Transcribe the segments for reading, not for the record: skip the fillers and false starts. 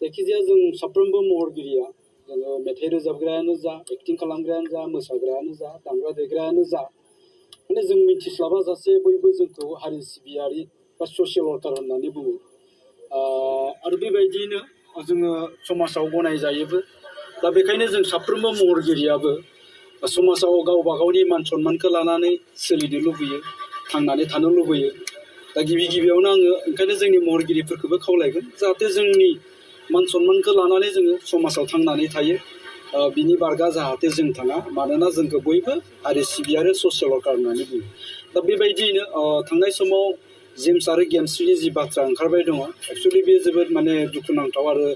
जायखिजाया जों साफ्रोमबो महरगिरिया जोङो मेथाइ रोजाबग्रायानो जा एक्टिं खालामग्रायानो जा मोसाग्रायानो जा दामग्रा देग्रायानो जा माने जों मिथिस्लाबा जासे बयबो जोंखौ हारि सिबियारि बा ससियेल वर्कार होननानै बुङो आरो बेबायदियैनो जोङो समाजाव गनायजायोबो दा बेखायनो जों साफ्रोमबो महरगिरियाबो समाजाव गावबा गावनि मान सन्मानखौ लानानै सोलिनो लुबैयो थांनानै थानो लुबैयो दा गिबियावनो आङो ओंखायनो जोंनि महरगिरिफोरखौबो खावलायगोन जाहाथे जोंनि मान सन्मानखौ लानानै जोङो समाजाव थांनानै थायो बिनि बारगा जाहाथे जों थाङा मानोना जोंखौ बयबो हारि सिबियारि ससियेल वर्कार होननानै बुङो दा बेबायदियैनो थांनाय समाव जेम्स आरो गेमस्रिनि जि बाथ्रा ओंखारबाय दङ एक्सुवेलि बेयो जोबोद माने दुखुनांथाव आरो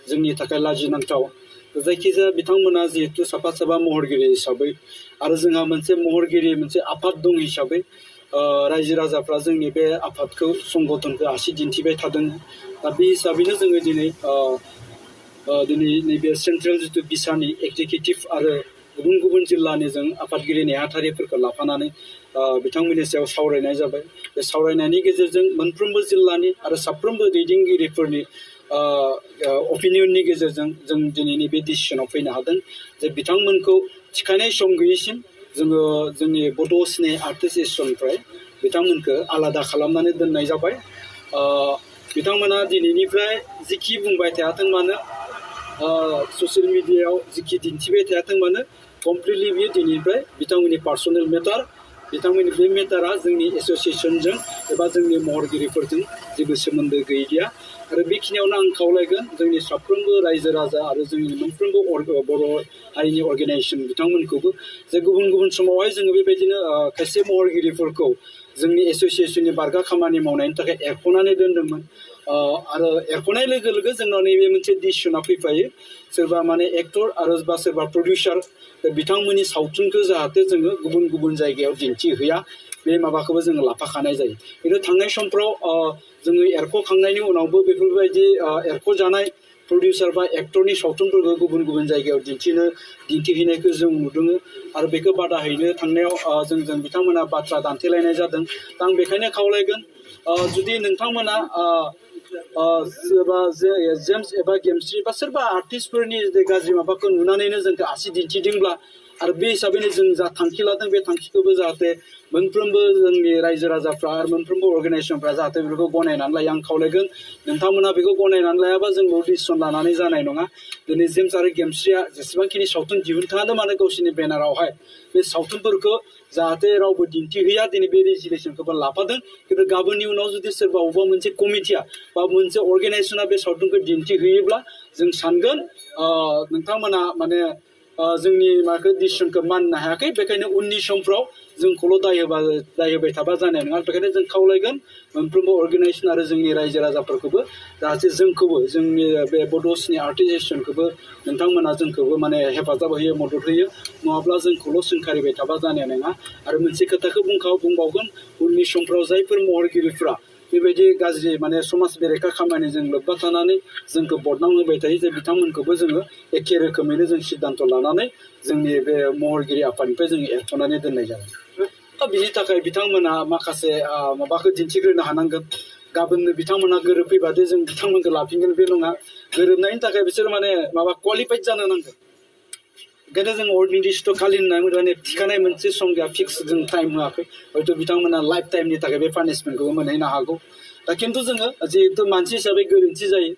जोंनि थाखाय लाजिनांथाव जायखिजाया बिथांमोना जिहेतु साफा साफा महरगिरि हिसाबै आरो जोंहा मोनसे महरगिरि मोनसे आफाद दं हिसाबै रायजो राजाफ्रा जोंनि बे आफादखौ संगठनखौ आसि दिन्थिबाय थादों दा बे हिसाबैनो जोङो दिनै नैबे सेन्ट्रेल जितु बिसानि एक्जिकिउटिभ आरो गुबुन गुबुन जिल्लानि जों आफादगिरि नेहाथारिफोरखौ लाफानानै बिथांमोननि सायाव सावरायनाय जाबाय बे सावरायनायनि गेजेरजों मोनफ्रोमबो जिल्लानि आरो साफ्रोमबो दैदेनगिरिफोरनि अपिनियननि गेजेरजों जों दिनैनि बे डिसिसनाव फैनो हादों जे बिथांमोनखौ थिखानाय सम गैयैसिम जोङो जोंनि बड' स्नेह आर्टिस्ट एस'सिएसननिफ्राय बिथांमोनखौ आलादा खालामनानै दोननाय जाबाय बिथांमोना दिनैनिफ्राय जिखि बुंबाय थायाथों मानो ससियेल मिडियायाव जिखि दिन्थिबाय थायाथों मानो कमप्लिटलि बियो दिनैनिफ्राय बिथांमोननि पार्सनेल मेटार बिथांमोननि बे मेटारा जोंनि एस'सिएसनजों एबा जोंनि महरगिरिफोरजों जेबो सोमोन्दो गैलिया आरो बेखिनियावनो आं खावलायगोन जोंनि साफ्रोमबो रायजो राजा आरो जोंनि मोनफ्रोमबो बर' हारिनि अर्गेनाइजेसन बिथांमोनखौबो जे गुबुन गुबुन समावहाय जोङो बेबायदिनो खायसे महरगिरिफोरखौ जोंनि एस'सिएसननि बारगा खामानि मावनायनि थाखाय एरख'नानै दोनदोंमोन आरो एरख'नाय लोगो लोगो जोंनाव नैबे मोनसे डिसिसना फैफायो सोरबा माने एक्टर आरो बा सोरबा प्रडिउसार बिथांमोननि सावथुनखौ जाहाथे जोङो गुबुन गुबुन जायगायाव दिन्थिहैया बे माबाखौबो जोङो लाफाखानाय जायो खिन्थु थांनाय समफ्राव जोङो एरख'खांनायनि उनावबो बेफोरबायदि एरख'जानाय प्रडिउसार बा एक्टरनि सावथुनफोरखौ गुबुन गुबुन जायगायाव दिन्थिहैनायखौ जों नुदों आरो बेखौ बादा हैनो थांनायाव जोंजों बिथांमोना बाथ्रा दान्थेलायनाय जादों दा आं बेखायनो खावलायगोन जुदि नोंथांमोना सोरबा जेम्स एबा गेमस्रि बा सोरबा आर्टिस्टफोरनि गाज्रि माबाखौ नुनानैनो जोंखौ आसि दिन्थिदोंब्ला आरो बे हिसाबैनो जों जा थांखि लादों बे थांखिखौबो जाहाथे मोनफ्रोमबो जोंनि रायजो राजाफ्रा आरो मोनफ्रोमबो अर्गेनाइजेसनफ्रा जाहाथे बेखौ गनायनानै लायो आं खावलायगोन नोंथांमोना बेखौ गनायनानै लायाबा जोंबो डिसिसन लानानै जानाय नङा दिनै जेम्स आरो गेमस्रिया जेसेबांखिनि सावथुन दिहुनथाङानो मानो गावसोरनि बेनारावहाय बे सावथुनफोरखौ जाहाथे रावबो दिन्थिहैया दिनै बे रेजुलेसनखौबो लाफादों खिन्थु गाबोननि उनाव जुदि सोरबा अबेबा मोनसे कमिटिया बा मोनसे अर्गेनाइजेसना बे सावथुनखौ दिन्थिहैयोब्ला जों सानगोन नोंथांमोना माने जोंनि माखौ डिसिसनखौ मानिनो हायाखै बेखायनो उननि समफ्राव जोंखौल' दाय होबाय थाबा जानाय नङा बेखायनो जों खावलायगोन मोनफ्रोमबो अर्गेनाइजेसन आरो जोंनि रायजो राजाफोरखौबो जाहाथे जोंखौबो जोंनि बे बड' स्नेह आर्टिस्ट एस'सिएसनखौबो नोंथांमोना जोंखौबो माने हेफाजाब होयो मदद होयो नङाब्ला जोंखौल' सोंखारिबाय थाबा जानाय नङा आरो मोनसे खोथाखौ बुंबावगोन उननि समफ्राव जायफोर महरगिरिफ्रा बेबायदि गाज्रि माने समाज बेरेखा खामानिजों लोब्बा थानानै जोंखौ बदनाम होबाय थायो जे बिथांमोनखौबो जोङो एखे रोखोमैनो जों सिद्धान्त लानानै जोंनि बे महरगिरि आफादनिफ्राय जों एरख'नानै दोननाय जागोन दा बिनि थाखाय बिथांमोना माखासे माबाखौ दिन्थिग्रोनो हानांगोन गाबोननो बिथांमोना गोरोबफैबादि जों बिथांमोनखौ लाफिनगोन बे नङा गोरोबनायनि थाखाय बिसोर माने माबा क्वालिफाइड जानो नांगोन ओंखायनो जों निर्दिष्ट खालि माने थिखानाय मोनसे सम गैया फिक्स जों टाइम होआखै हयथ' बिथांमोना लाइफ टाइमनि थाखाय बे पानिशमेन्टखौबो मोनहैनो हागौ दा खिन्थु जोङो जिहेतु मानसि हिसाबै गोरोन्थि जायो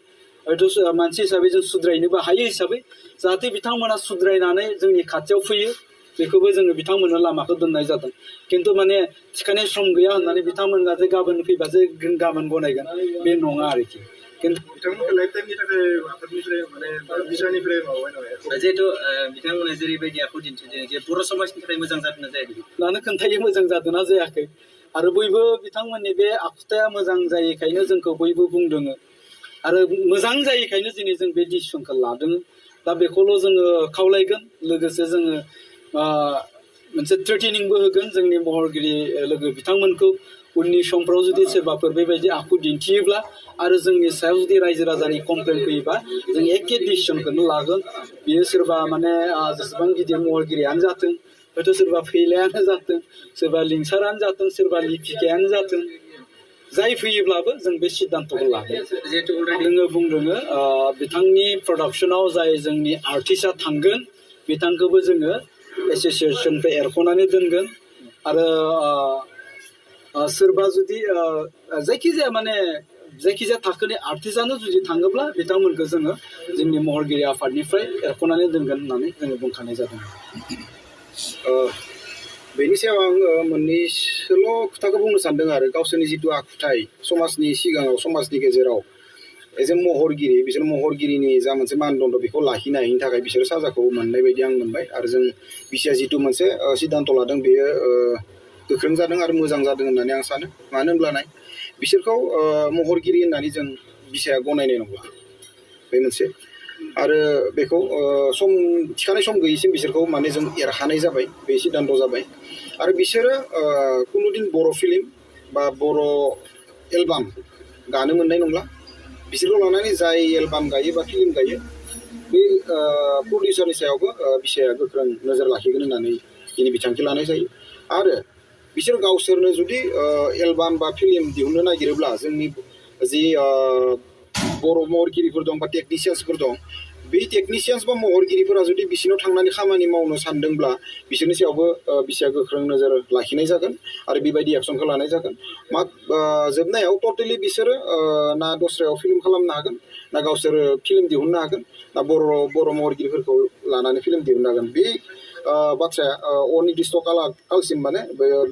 हयथ' मानसि हिसाबै जों सुद्रायनोबो हायो हिसाबै जाहाथे बिथांमोना सुद्रायनानै जोंनि खाथियाव फैयो बेखौबो जोङो बिथांमोननो लामाखौ दोननाय जादों खिन्थु माने थिखानाय सम गैया होननानै बिथांमोना जे गाबोन फैबासो गाबोन गनायगोन बे नङा आरोखि खिन्थु बिथांमोनखौ लाइफ टाइमनि थाखाय आफादनिफ्राय माने बिसानिफ्राय माबाबाय नामा जिहेथु बिथांमोना जेरैबायदि आखु दिन्थिदों जे बर' समाजनि थाखाय मोजां जादों ना जायाखै लानो खोन्थायो मोजां जादों ना जायाखै आरो बयबो बिथांमोननि बे आखुथाया मोजां जायैखायनो जोंखौ बयबो बुंदों आरो मोजां जायैखायनो दिनै जों बे डिसिसनखौ लादों दा बेखौल' जोङो खावलायगोन लोगोसे जोङो मोनसे थ्रेटेनिंबो होगोन जोंनि महरगिरि लोगो बिथांमोनखौ उननि समफ्राव जुदि सोरबाफोर बेबायदि आखु दिन्थियोब्ला आरो जोंनि सायाव जुदि रायजो राजानि कमप्लेन फैयोबा जों एखे डिसिसनखौनो लागोन बियो सोरबा माने जेसेबां गिदिर महरगिरियानो जाथों हयथ' सोरबा फैलायानो जाथों सोरबा लिंसारानो जाथों सोरबा लिपिकायानो जाथों जाय फैयोब्लाबो जों बे सिद्धान्तखौ लागोन जिहेतु अलरेडि जोङो बुंदों बिथांनि प्रडाक्सनाव जाय जोंनि आर्टिस्टआ थांगोन बिथांखौबो जोङो एस'सियेसननिफ्राय एरख'नानै दोनगोन आरो सोरबा जुदि जायखिजाया माने जायखिजाया थाखोनि आर्टिस्टआनो जुदि थाङोब्ला बिथांमोनखौ जोङो जोंनि महरगिरि आफादनिफ्राय एरख'नानै दोनगोन होननानै जोङो बुंखानाय जादों बेनि सायाव आं मोननैसोल' खोथाखौ बुंनो सानदों आरो गावसोरनि जिथु आखुथाय समाजनि सिगाङाव समाजनि गेजेराव एज ए महरगिरि बिसोर महरगिरिनि जा मोनसे मानदण्ड बेखौ लाखिनो हायिनि थाखाय बिसोर साजाखौ मोननाय बायदि आं मोनबाय आरो जों बिसिया जिथु मोनसे सिद्धान्त लादों बेयो गोख्रों जादों आरो मोजां जादों होननानै आं सानो मानो होनब्ला बिसोरखौ महरगिरि होननानै जों बिसाया गनायनाय नंला बे मोनसे आरो बेखौ सम थिखानाय सम गैयैसिम बिसोरखौ माने जों एरहानाय जाबाय बे सिद्धान्त जाबाय आरो बिसोरो कुनुदिन बर' फिल्म बा बर' एलबाम गानो मोननाय नंला बिसोरखौ लानानै जाय एलबाम गायो बा फिल्म गायो बे प्रडिउसारनि सायावबो बिसाया गोख्रों नोजोर लाखिगोन होननानै दिनै बिथांखि लानाय जायो आरो बिसोर गावसोरनो जुदि एलबाम बा फिल्म दिहुननो नागिरोब्ला जोंनि जि बर' महरगिरिफोर दं बा टेकनिसियान्सफोर दं बे टेकनिसियान्स बा महरगिरिफोरा जुदि बिसोरनाव थांनानै खामानि मावनो सानदोंब्ला बिसोरनि सायावबो बिसोरा गोख्रों नोजोर लाखिनाय जागोन आरो बेबायदि एक्सनखौ लानाय जागोन जोबनायाव टटेलि बिसोरो ना दस्रायाव फिल्म खालामनो हागोन ना गावसोरो फिल्म दिहुननो हागोन ना बर' महरगिरिफोरखौ लानानै फिल्म दिहुननो हागोन बे बाथ्राया अनिर्दिष्ट कालसिम माने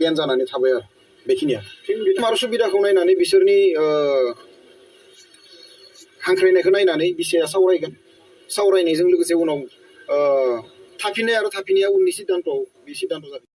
बेन जानानै थाबाय आरो बेखिनिया आरो सुबिदाखौ नायनानै बिसोरनि हांख्रायनायखौ नायनानै बिसाया सावरायगोन सावरायनायजों लोगोसे उनाव थाफिननाय आरो थाफिननाया उननि सिद्धान्तआव बे सिद्धान्त जागोन